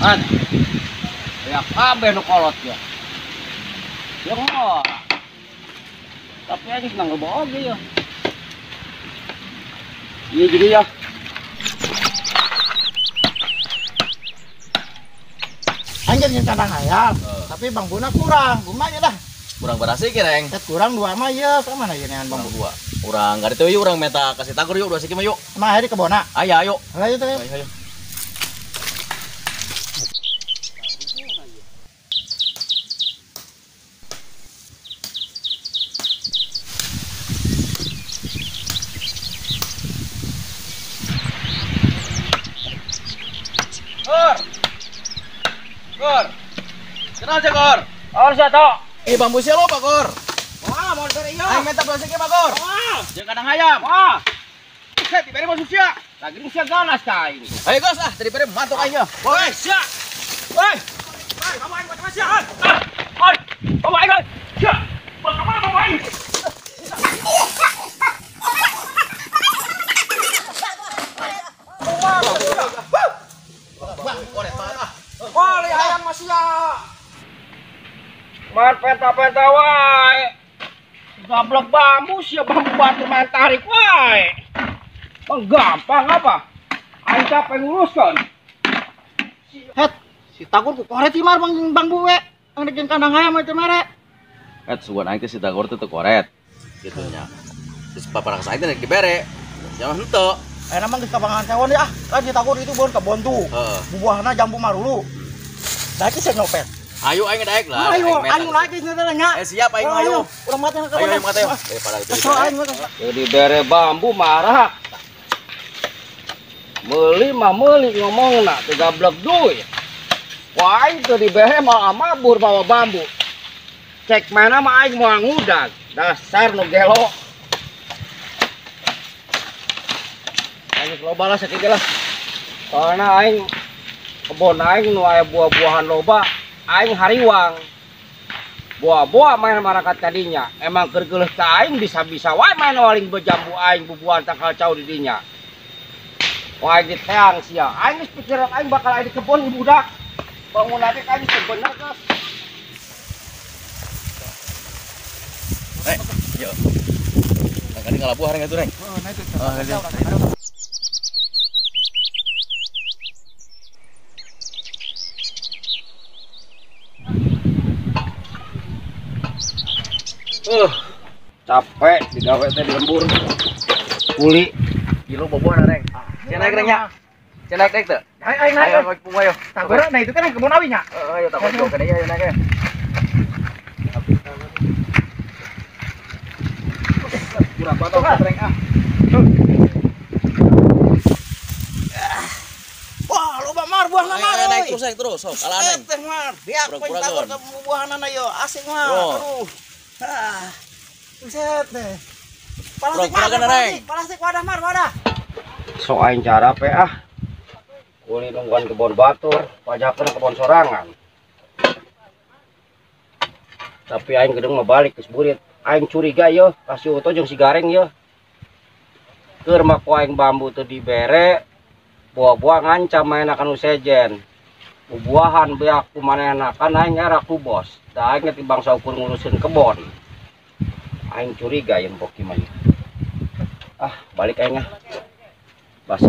Kan. Ya kabeh nu kolot ya. Ya ngora. Tapi aing senang loba oge ya. Iya jadi ya. Anjir jeung kandang hayam, tapi bambuna kurang. Kumaha dah? Kurang berasih kira, Eng. Kurang dua mah ieu, ka mana ieu neangan bambu dua. Urang garitu yuk, urang meta kasih tagur yuk, dua siki mah yuk. Emang aya di kebona? Aya, ayo. Ayo teh. Ayo. Gor. Gor. Kenal sih, Gor. Oh, sia tok. Bambu sia loba, Gor. Wah, mau dibere ieu. Aing menta dua siki mah, Gor. Wah, jeung kandang hayam. Wah. Set dibere masuk sia. Lagi sia ganas ka aing. Ayo gas ah, tadi bere mantok aing. Woi, sia. Woi. Woi, kamu aing buat sia. Woi, kamu aing. Sia. Buat ka mana kamu aing? Wah, hayam masih ya. Main penta-penta wae. Gablek bambu sia, bambu batu main tarik wae. Bang gampang apa? Aing capek nguruskeun. Het, si Tagor ku koret ieu mah bang bambu we. Ang jeung kandang hayam teh mere. Het, sugan aing teh si Tagor teh teu koret. Kitu nya. Terus paparak aing teh rek dibere. Sia mah henteu. Ayeuna mah geus kabangan sewon ah. Kan si Tagor itu bon kebon tuh. Bubuahna jambu marulu. Da ki nyopet. Ayo aing daek lah. Ayo, aing lagi nya nya. Siap aing ayo. Urang mati ka Ayo mati. Pada itu. Jadi bere bambu marah. Meuli mah meuli ngomongna teu gablek duit. Wah aing teu dibere malah mabur bawa bambu. Cek mana mah aing moal ngudag. Dasar nu gelo. Aing loba lah sakitu lah. Soalna aing kebon aing nu aya buah-buahan loba. Aing hariwang. Buah-buah main marakat kadinya. Emang keur geuleuh ka aing bisa-bisa wae main waling bejambu aing bubuahan tangkal cau di dinya. Wah aing diteang sia. Aing geus pikiran aing bakal aya di kebon budak. Bangun lagi aing geus bener geus. Yo. Nah, kadi ngalabuh hareng atuh, Reng. Heeh, nah itu. Oh, Capek digawe teh di lembur. Kuli gilo bobohan Reng. Sia naik Reng nya. Sia naik naik teu? Ayo naik. Ayo naik ayo. Tagor nah itu kan kebon awi nya. Heeh, ayo tagor kana ayo naik ayo. Kurang batok Reng ah. Wah, loba mar buahna mar. Naik terus naik terus sok alaan. Teh mar, biak poin tagor ke buahanana yo, asik mar. Aduh. Ah. Buset deh. Plastik mar, plastik wadah mar, wadah. So aing cara pe ah. Kuli nungguan kebon batur, pajakeun kebon sorangan. Tapi aing gedeng mah balik geus burit. Aing curiga yo, ka si Uto jeung si Gareng yo. Keur mah ku aing bambu teu dibere, buah-buah ngancam maena nu sejen. Bubuahan beak ku manehna kan aing era ku bos. Da aing teh bangsa ukur ngurusin kebon. Aing curiga yang boki mah. Ah, balik aing ah. Bas.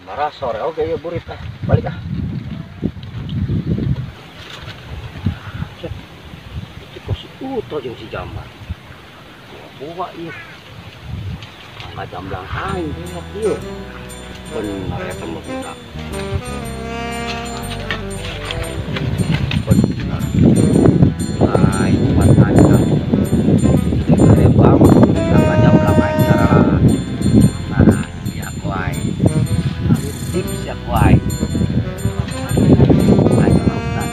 Marah sore oge ya burit ah. Balik ah. Itu kok si Uto jeung si Jambar. Buah ieu. Mangga jamblang aing enak ieu. Bener eta mah budak. Bener. Aing buat aja. Dibere bambu, mangga jamblang aing cara. Nah, siap wae. Tip siap wae. Aing lautan.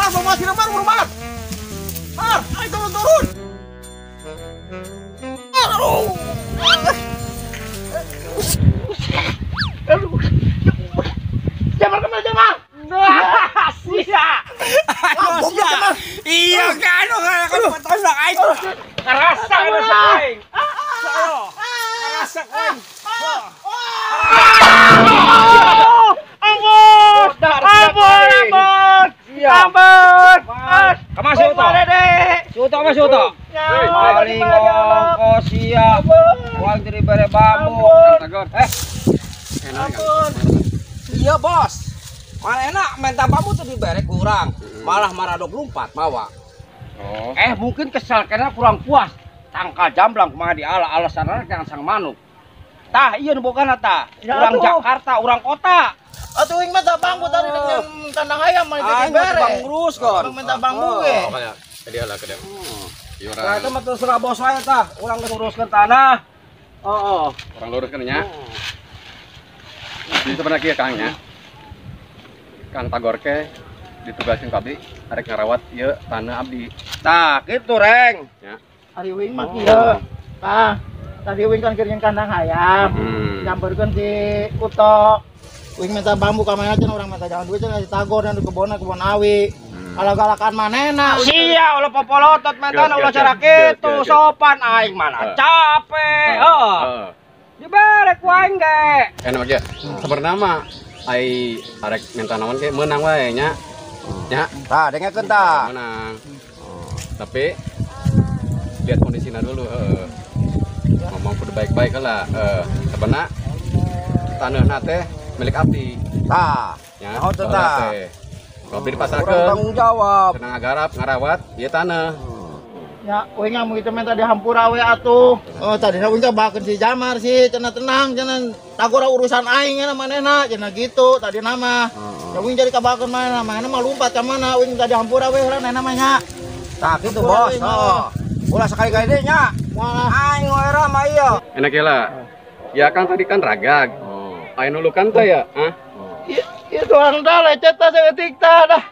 Mar, bawa sini Mar, buru Mar. Mar, ayo turun. Aduh. Aduh. Jamar kemana Jamar? Sia. Sia. Iya kan, kan aing. Karasa aing. Karasa aing. Ampun. Ampun, ampun. Ampun. Kemana si Uto? Si Uto kemana si Uto? Paling ongkos siap. Uang dari bare bambu. Ampun. Iya bos. Malah enak minta bambu tuh dibere kurang. Malah marah 24 mawa. Oh. Mungkin kesal karena kurang puas. Tangkal jamblang kumaha di ala alasanna jangan sang manuk. Tah iya nu bogana tah. Urang Jakarta, urang kota. Atuh uing mah tah bambu tadi dengan kandang ayam mah dibere. Bang ngurus kon. Minta bambu ge. Ke dia lah ke dia. Nah, itu mah terserah bos wae tah. Urang geus nguruskeun tanah. Heeh. Urang luruskeun nya. Jadi sebenarnya kieu Kang nya. Kang Tagor ke ditugaskeun ka abdi arek ngarawat ieu tanah abdi. Tah, kitu Reng. Ya. Ari uing mah kieu. Tah, tadi uing kan keur kandang ayam. Nyamperkeun si Uto. Uing minta bambu ka mana cenah urang minta jangan duit cenah si Tagor dan di kebon kebon awi. Galak-galakan manehna. Sia ulah popolotot mentana ulah cara kitu sopan aing mana capek. Heeh. Dibere ku aing ge. Enak ge. Sebenarnya mah ai arek minta naon ge meunang wae nya. Nya. Tah, dengekeun tah. Meunang. Tapi lihat kondisinya dulu heeh. Ngomong kudu baik-baik lah. Sebenarnya taneuhna teh milik abdi. Tah. Nya. Oh, tah. Kopi dipasarkeun. Tanggung jawab. Tenang ngagarap, ngarawat ieu taneuh. Ya, uing mah kitu minta dihampura we atuh. Oh, tadina uing teh bakeun si Jamar sih, cenah tenang, cenah Tagor urusan aing nya manehna, cenah gitu tadina mah. Ya uing jadi kabakeun manehna, manehna mah lumpat ka mana, uing minta dihampura we heula manehna mah nya. Tah kitu bos. Heeh. Ulah sekali-kali deui nya. Aing era mah ieu. Enak ya lah. Ya kan tadi kan ragag. Oh. Aing nulukan teh ya? Hah? Ieu doang dah lecet tah saeutik tah dah.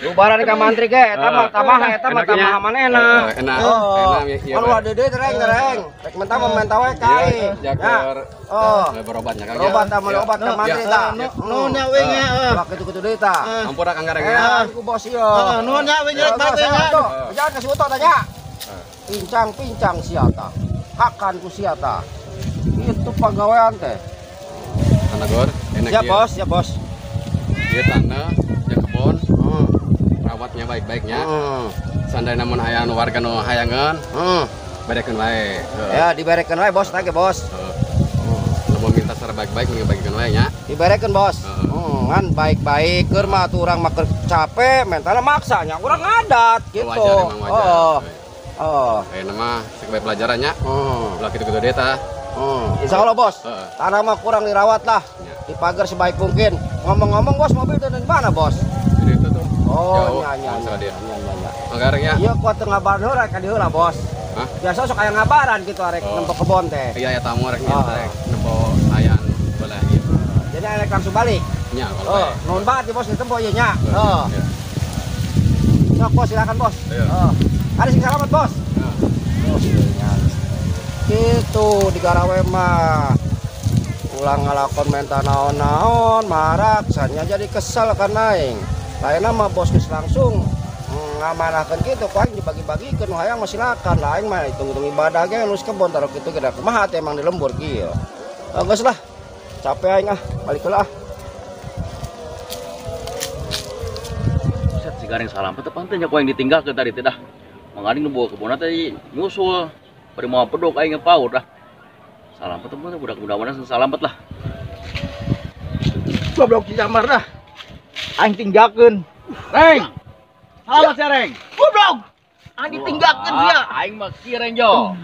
Lubaran ka mantri ge eta mah tamah eta mah tamah manehna. Enak. Enak ieu. Kan ulah deudeuh tereng. Rek mentah mah mentah we ka aing. Jaker. Oh. Berobatnya Kang. Berobat tah obat ka mantri tah. Nuhun nya uing nya. Ulah kitu-kitu deui tah. Ampura Kang Gareng ya. Ku bos ieu. Nuhun nya uing rek balik nya. Jangan ka si Uto tanya. Pincang-pincang sia tah. Hakan ku sia tah. Itu pagawean teh. Tanagor, enak ya bos, ya bos. Ieu tanah, ya kebon, rawatnya baik-baiknya. Seandainya namun aya nu warga nu hayangeun, berekeun wae. Ya, diberekeun wae bos, tah bos. Lamun minta secara baik-baik mending baikeun wae nya. Diberekeun bos. Ngan baik-baik keur mah atuh urang mah keur capek, mentalna maksa nya urang ngadat gitu. Wajar emang wajar. Oh. Ayeuna mah sebagai pelajarannya. Ulah kitu-kitu deui tah. Insya Allah bos, tanah mah kurang dirawat lah, dipagar sebaik mungkin. Ngomong-ngomong bos, mobil itu dari mana bos? Jadi itu tuh. Oh, nya. Anggarnya. Iya, kuat ngabaran heula ka dieu lah bos. Hah? Biasa sok aya ngabaran gitu arek nempo kebon teh. Iya, ya tamu arek rek nempo ayan belah gitu. Jadi arek langsung balik. Nya kalau oh, nuhun banget di bos ditempo ieu nya. Heeh. Sok bos silakan bos. Heeh. Ada sing salamet bos. Gitu di garawe mah ulang ngalakon menta naon-naon marak sanya jadi kesel kan aing lainna mah bos geus langsung ngamanahkeun kitu ku aing dibagi-bagikeun nu hayang mah silakan lah aing mah hitung-hitung ibadah ge nu kebon taruh kitu ge da kumaha teh emang di lembur kieu. Geus lah capek aing ah balik heula ah. Buset si Gareng salamet teh pantes nya ku aing ditinggalkeun tadi teh dah. Manganing nu bawa kebonna teh nyusul. Bari mau pedok aing ngepaur dah. Salamet teman budak-budak mana salamet lah. Goblok si Jamar dah. Aing tinggalkeun. Reng. Salamet sia Reng. Goblok. Aing ditinggalkeun sia. Aing mah kieu Reng jo.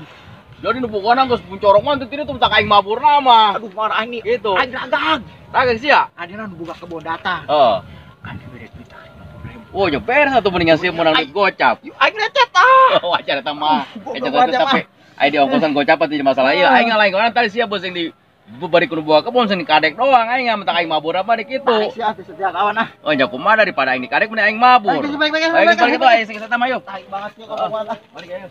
Jadi nu pokona geus puncorong mah teu tuh tak aing maburna mah. Aduh marah aing nih. Gitu. Aing ragag. Ragag sia. Adina nu boga kebon datang. Heeh. Kan dibere duit 50.000. Oh, nya beres atuh mendingan sia meunang duit gocap. Aing lecet ah. Wajar eta mah. Ecet tapi aing di ongkosan gocap teh masalah ieu. Aing ngalain kana tadi sia bos yang di Bari kudu bawa kebon sini kadek doang aing mah aing mabur apa di kitu. Tarik sih ah, setia kawan ah. Oh nya kumaha daripada aing dikadek mending aing mabur. Ayo, balik, balik, Ayo balik, balik balik. itu aing sing eta mah yuk. Tarik banget sih kawan ah. Balik ayo.